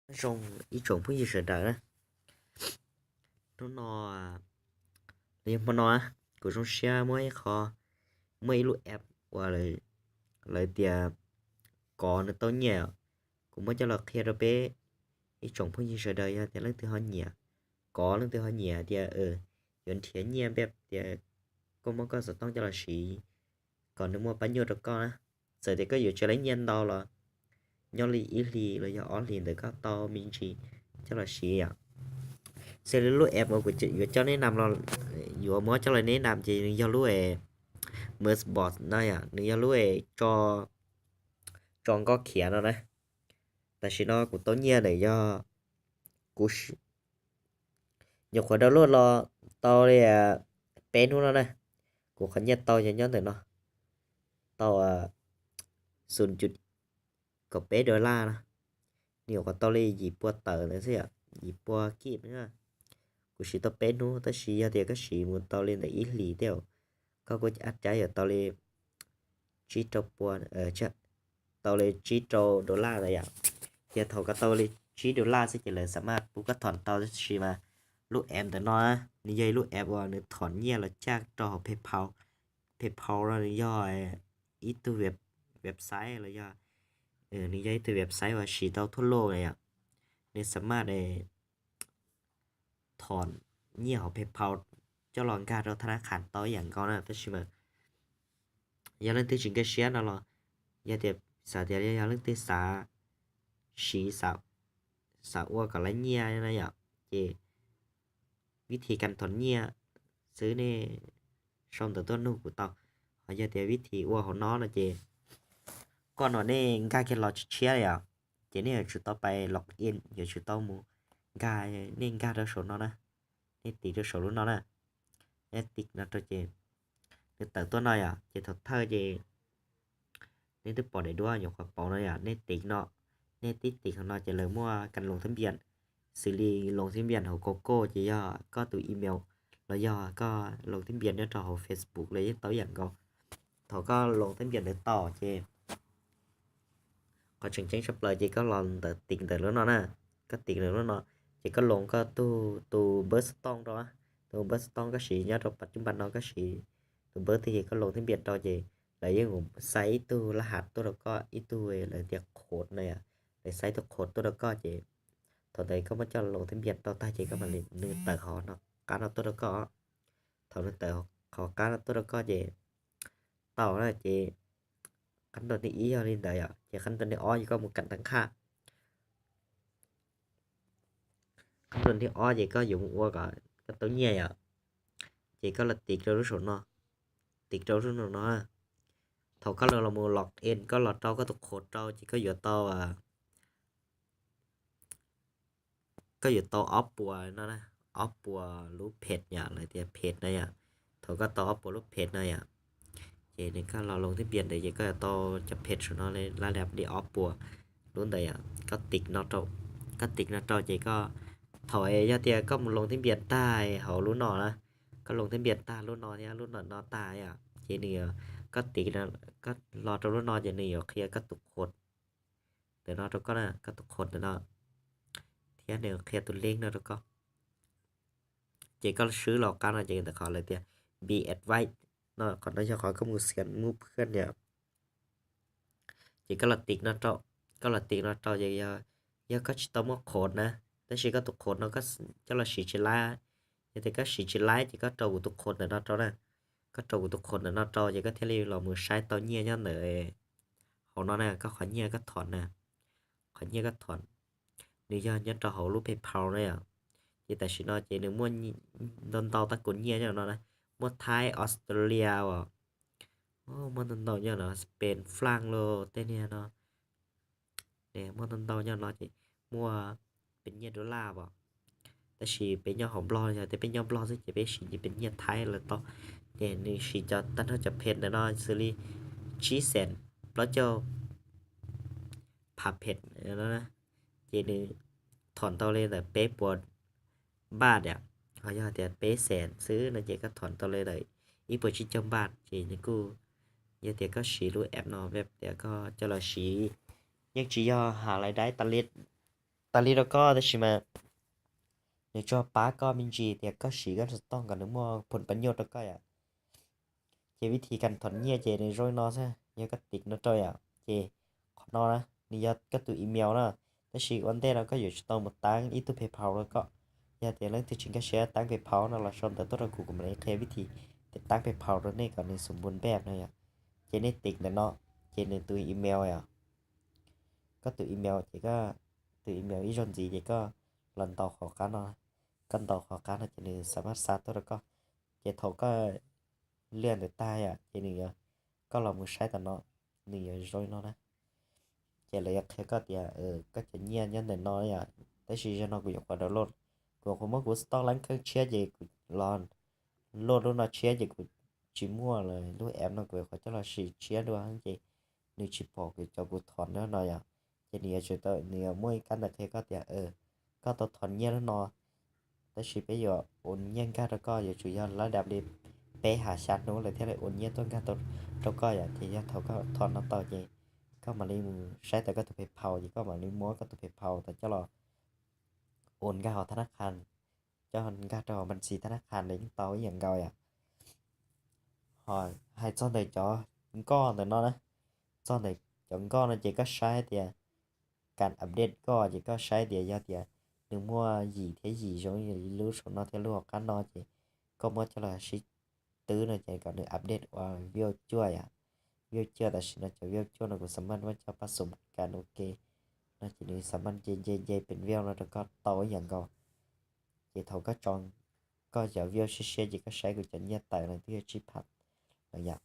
Nyob zoo ib tsoom phooj ywg sawv daws na. Hnub no, los yog hmo no, kuv zoo siab muab ib qho, muaj ib lub app uas lawv tias kov nws tau nyiaj, kuv muab coj los qhia rau peb ib tsoom phooj ywg sawv daws, yog tias leej twg ho nyiam kov, leej twg ho nyiam tias yuav nrhiav nyiaj, npiaj tias koj muab koj xov tooj coj los siv kom nws muaj pab nyuaj rau koj na. Txawm tias koj yuav tsis tau nyiaj ntau los nyob li ib hlis los yog ob hlis ntawd koj tau me ntsis coj los siv yom. Xws li lub app uas kuv yuav coj neb nam los, yuav muab coj los neb nam ces nws yog lub Merchant Bot no yom, nws yog lub tso nkoj khiav no na. Tam sim no kuv tau nyiaj ntawm yog, kuv nyuam qhuav download los tau li peb hnub no na. Kuv qhov nyiaj tau yog nyob ntawm no, tau xum cum kaum peb dollar no, nws nyuam qhuav tau li yim pua tawm ntawd xwb yom, yim pua kib. Kuv siv tau peb hnub, tab sis yog tias koj siv mus tau li ntawm ib hlis thiab, koj kuj ab cab yuav tau li tsib rau pua, tau li tsib rau dollar ntawd yom. Ces thaum koj tau li tsib dollar xwb ces lawv xav mas pub koj thom tau, tab sis mas lub app ntawm no nws yog ib lub app uas nws thom nyiaj los caj rau hauv PayPal. PayPal no nws yog ib tug website los yog, nws yog ib tug website uas siv tau thoob loj na yom. Nws xav mas thom nyiaj hauv PayPal coj los nkag rau thab nab khas tau ib yam nkaus na, tab sis mas yog leej twg tsis nkag siab no los, yog tias xav tias yog leej twg xav siv, xav ua kom lawv nyiaj na yom, ces vib thib kam thom nyiaj xwb nej sau ntawv tuaj nug kuv tau. Ho yog tias vib thib ua hauv no no ces koj no nej nkag kiag los tshiab yom, ces nej yuav tsum tau pais log in, yuav tsum tau mus nkag, nej nkag rau saum no na, nej tiv rau saum lub no na, nej tiv no rau ces nws tawm tuaj no yom, ces thaum thawj ces nej twb pom daim duab nyuam qhuav pauv no yom, nej tiv no, nej tib tiv hauv no ces lawv muaj kam loos thab npias, xws li loos thab npias hauv Google ces yog koj tus email los yog koj loos thab npias nyob rau hauv Facebook los yeej tau ib yam nkaus. Thaum koj loos thab npias ntawd tau ces qhov tseem ceeb tshaj plaws ces koj los ntawm tiv ntawm lub no na, koj tiv ntawm lub no, ces koj loos koj tus npawb xov tooj rau, tus npawb xov tooj koj siv nyob rau pas cub npas no koj siv tus npawb twg ces koj loos thab npias rau ces lawv yeej xaiv ib tug laj has tuaj rau koj, ib tug lawv tias qhuav no yom, lawv xaiv ib tug qhuav tuaj rau koj ces thaum ntawd koj muab coj loos thab npias rau tag ces koj mam li nws tawm hov no qab no tuaj rau koj. Thaum nws tawm hov qab no tuaj rau koj ces tau na ces qab ntuj thib ib yog li ntawd yom, ces qab ntuj thib ob ces koj mus kam tag nqhaj, qab ntuj thib ob ces koj yuav mus ua kom koj tau nyiaj yom, ces koj los tiv rau lub saum no, tiv rau lub saum no. Thaum koj los mus log in koj los rau koj tus qhuav rau ces koj yuav tau koj yuav tau ob puas no, ob puas lub phet yom, lawv tias phet na yom. Thaum koj tau ob puas lub phet no yom, ces nws koj los loos thab npias ntawd ces koj yuav tau cov phet saum no li lab dab li ob puas lub ntawd yom, koj tiv no rau, koj tiv no rau ces koj, thaum yog tias koj mus loos thab npias tag hauv lub no na, koj loos thab npias tag lub no thiab lub no no tag yom, ces nws, koj tiv, koj los rau lub no ces nws yuav qhia koj tus qhuav ntawm no rau koj na, koj tus qhuav ntawm no, thiab nws qhia tus link no rau koj. Ces koj swb los qab no ces ntawm qhov lawv tias be advised no, qhov no yog qhov koj mus xiam mus phwj yom. Ces koj los tiv no rau, koj los tiv no rau ces yog, yog koj tsis tau muaj qhuav na, tab sis koj tus qhuav no koj coj los siv tsis laib, yog tias koj siv tsis laib ces koj rau kuv tus qhuav ntawm no rau na, koj rau kuv tus qhuav ntawm no rau ces koj thiaj li los mus saib tau nyiaj nyob ntawm hauv no na, koj qhov nyiaj koj thom na, qhov nyiaj koj thom, nws yog nyob rau hauv lub PayPal na yom. Ces tam sim no ces nws muaj ntau ntau tab kum nyiaj nyob no na, muaj Thaib, Australia os, muaj ntau ntau nyob no, Spain, France los tej niag no, muaj ntau ntau nyob no ces muaj pes nyiaj dollar os. Tab sis peb nyob hauv Nplog, yog tias peb nyob Nplog xwb ces peb siv pes nyiaj Thaib los tau. Ces nws siv cov tag nrho cov phet ntawm no xws li tsib xees plaub caug phav phet no, ces nws thom tau li ntawm peb puas npaj yom. Ho yog tias peb xees xwb no ces koj thom tau li ntawm ib puas tsib caug npaj. Ces nws kuj, yog tias koj siv lub app no, tias koj coj los siv, yeej tsis yog has lais dai tas li tas li rau koj, tab sis mas nws tsuas pab koj me ntsis tias koj siv koj stock kom nws muaj phoo pa nyuaj rau koj yom. Ces vib thib kab thom nyiaj ces nws zoo li no xwb, yog koj tiv no rau yom, ces qhov no na, nws yog koj tus email na, tab sis ua ntej no koj yuav tsum tau mus taab ib tug PayPal rau koj. Yog tias leej twg tsis nkag siab taab PayPal no los sau ntawv tuaj rau kuv, kuv mam li qhia vib thib tias taab PayPal rau nej kom nws xum npun npej no yom. Ces nej tiv ntawm no, ces nws tus email yom, koj tus email ces koj tus email ib zaug ntxiv ces koj los ntaus qhov qab no, koj ntaus qhov qab no ces nws xam maj xa tuaj rau koj. Ces thaum koj liaj ntawd tag yom, ces nws, koj los mus saib tam no, nws yuav zoo li no na. Ces lawv yuav qhia koj tias koj cov nyiaj nyob ntawm no yom, tab sis zaum no kuv yuav qhuav download, kuv yuav qhuav muab kuv stock lab kheej tshiab ces kuv los load lub no tshiab ces kuv tsis muaj lawm, lub app no kuv yuav qhuav coj los siv tshiab dua ces nws tsis pom kuv cov kuv thom no yom. Ces nws yuav tsum tau, nws yuav muaj ib kab ntawv qhia koj tias koj tau thom nyiaj lub no, tab sis peb yuav ua nyiaj nkag rau koj yuav tsum yog lab dab li peb ha xya hnub lawm thiaj li ua nyiaj tuaj nkag rau koj yom. Ces yog thaum koj thom no tau ces koj mam li mus saib tau koj tus PayPal, ces koj mam li muab koj tus PayPal tau coj los ua nkag hauv thab nab qhas, coj nkag rau hauv npab ntxiv thab nab qhas ntawd yeej tau ib yam nkaus yom. Ho hais txog ntawm cov nkoj ntawm no na, txog ntawm cov nkoj no ces koj saib tias kas update nkoj ces koj saib tias yog tias nws muaj yim thiab yim zoo li lub saum no thiab lub hauv qab no ces koj muab coj los sib twb no ces kom nws update ua view cuaj yom. View cuaj tam sim no cov view cuaj no kuv xam maj muab coj pab xum kas ua ke no ces nws xam maj nce nce nce pem view no rau koj tau ib yam nkaus. Ces thaum koj tso koj cov view siab siab ces koj saib kuv cov nyiaj tawm no twb yog tsib phav lawm yom.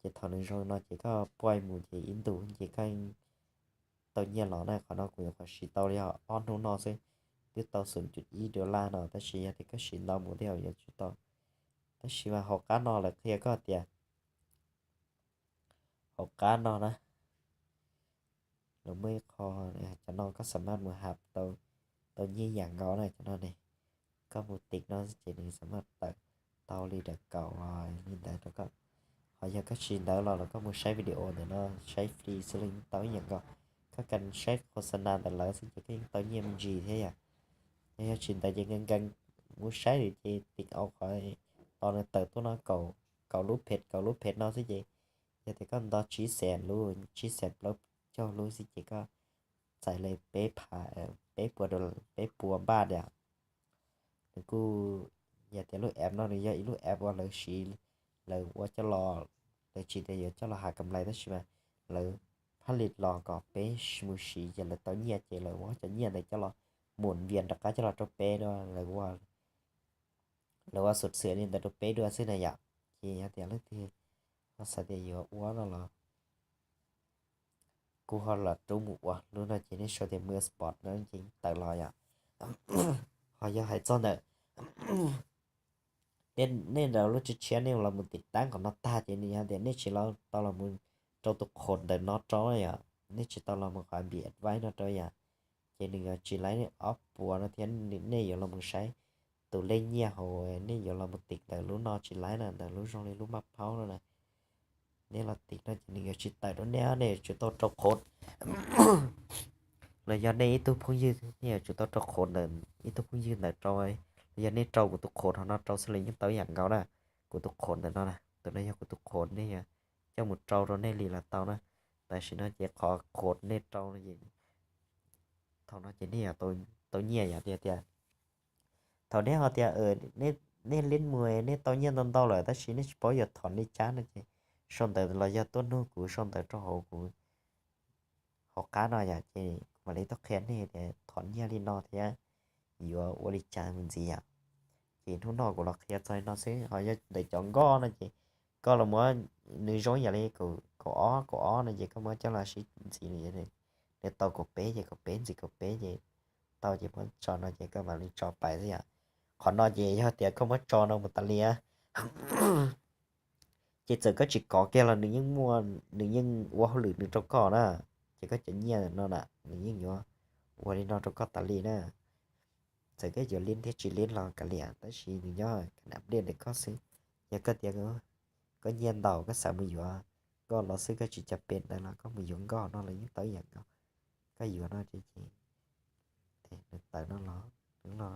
Ces thaum nws zoo no ces koj pua mus ces ib ntus ces koj tau nyiaj los na. Qhov no kuv nyuam qhuav siv tau li ob hnub no xwb, twb tau xum cum ib dollar no, tab sis yog tias koj siv ntau mus tej zaum yuav tsum tau. Tab sis mas hauv qab no lawv qhia koj tias, hauv qab no na, lawv muaj ib qho, cov no koj xam maj mus hab tau, tau nyiaj yam nkaus na cov no ne. Koj mus tiv no ces nws xam maj tawm tau li daim kaum li ntawd rau koj. Ho yog koj tsis ntawd los los koj mus saib video ntawm no, saib free xwb los yeej tau ib yam nkaus. Koj kam saib khos xa nas ntawm lawv xwb ces koj yeej tau nyiaj me ntsis thiab yom. Yog, yog tsis ntawd ces nkees nkees mus saib lawm ces tiv au qhov tos nws tawm tuaj no, kaum lub phem, kaum lub phem no xwb ces yog tias koj nto tsib xees lub, tsib xees plaub caug lub xwb ces koj txais li peb phav, peb puas, peb puas npaj tias. Nws kuj, yog tias lub app no nws yog ib lub app uas lawv siv, lawv ua coj los, lawv tsis tias yuav coj los has kam lais tab sis mas lawv phaj li los kom peb mus siv ces lawv tau nyiaj ces lawv muab cov nyiaj ntawd coj los mus vias rov qab coj los rau peb dua, lawv ua xum xwm li ntawd rau peb dua xwb na yom. Ces yog tias leej twg ho xav tias yuav ua no los kuj ho los rub mus ua. Lub no ces nej sau tias Mưa Sport no ces tawm los yom. Ho yog hais txog ntawm nej nrog lub tshiab tshiab nej los mus tiv tab qhov no tag ces nws yog tias nej tsis tau los mus rau tus qhov ntawm no rau yom, nej tsis tau los mus qhov Airbnb advice no rau yom. Ces nws yuav tsis laib nej ob puas no thiab nej yuav los mus saib tus lej nyiaj hauv, nej yuav los mus tiv ntawm lub no tsis laib na, ntawm lub zoo li lub maj phaub no na. Nej los tiv no ces nws yuav tsis tawm rau nej, nej yuav tsum tau rau qhov los yog nej ib tug phooj ywg, nej yuav tsum tau rau qhov ntawm ib tug phooj ywg ntawd rau, los yog nej rau kuv tus qhov hauv no rau xwb los yeej tau ib yam nkaus na. Kuv tus qhov ntawm no na, tus no yog kuv tus qhov, nej yuav coj mus rau rau nej li los tau na. Tam sim no ces qhov qhov nej rau no ces thaum no ces nej yuav tau nyiaj yom. Tias tias thaum nej ho tias nej li mus nej tau nyiaj ntau ntau lawm tab sis nej tsis paub yuav thom li cas no ces sau ntawv los yog tuaj nug kuv sau ntawv rau hauv kuv hauv qab no yom, ces kuv mam li tuaj qhia nej tias thom nyiaj li no thiab yuav ua li cas mus ntxiv yom. Ces hnub no kuv los qhia txog li no xwb. Ho yog ntawm cov nkoj no ces koj los muab, nws zoo yam li kaum ob, kaum ob no ces koj muab coj los sib ntxiv, nws tau kaum peb ces kaum peb ntxiv kaum peb ces tau ces muab tso no ces koj mam li tso pais xwb yom. Qhov no ces yog tias koj muab tso no mus tas li ces txawm koj tsis kov kiag los nws yeej muaj, nws yeej ua hauj lwm nws rau koj na. Ces koj cov nyiaj no na nws yeej yuav ua li no rau koj tas li na. Txawm koj yuav lib thiab tsis lib los kav liam, tab sis nws nyob kam update ntawm koj xwb. Yog koj tias koj nyiaj ntau koj xav mus yuav nkoj los xwb, koj tsis cov pes ntawd los koj mus yuav nkoj no los yeej tau ib yam nkaus. Koj yuav no ces tawm no los, no,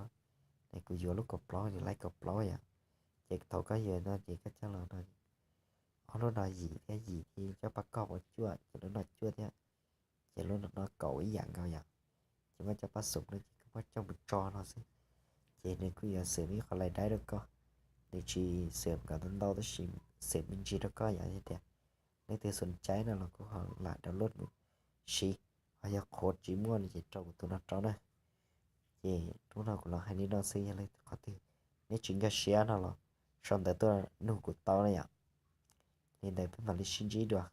es kuv yuav lub kaum plaub, yuav laib kaum plaub yom. Ces thaum koj yuav no ces koj coj los no, ob lub no yim thiab yim thiab, coj pab koj ua cuaj ces lub no cuaj thiab, ces lub no kaum ib yam nkaus yom. Ces muab cov pab xum no ces koj muab coj mus tso no xwb, ces nws kuj yuav xws li qhov lais daib rau koj. Nws tsis xws kom ntau ntau tab sis xws me ntsis rau koj yom. Yog tias leej twg xum caib no los kuj ho lam download mus siv, ho yog qhuav tsis muaj no ces rau kuv tus no rau na. Ces hnub no kuv los hais li no xwb, yog leej twg qhov twg neb tsis nkag siab no los sau ntawv tuaj nug kuv tau na yom. Li ntawd peb mam li sib ntsib dua.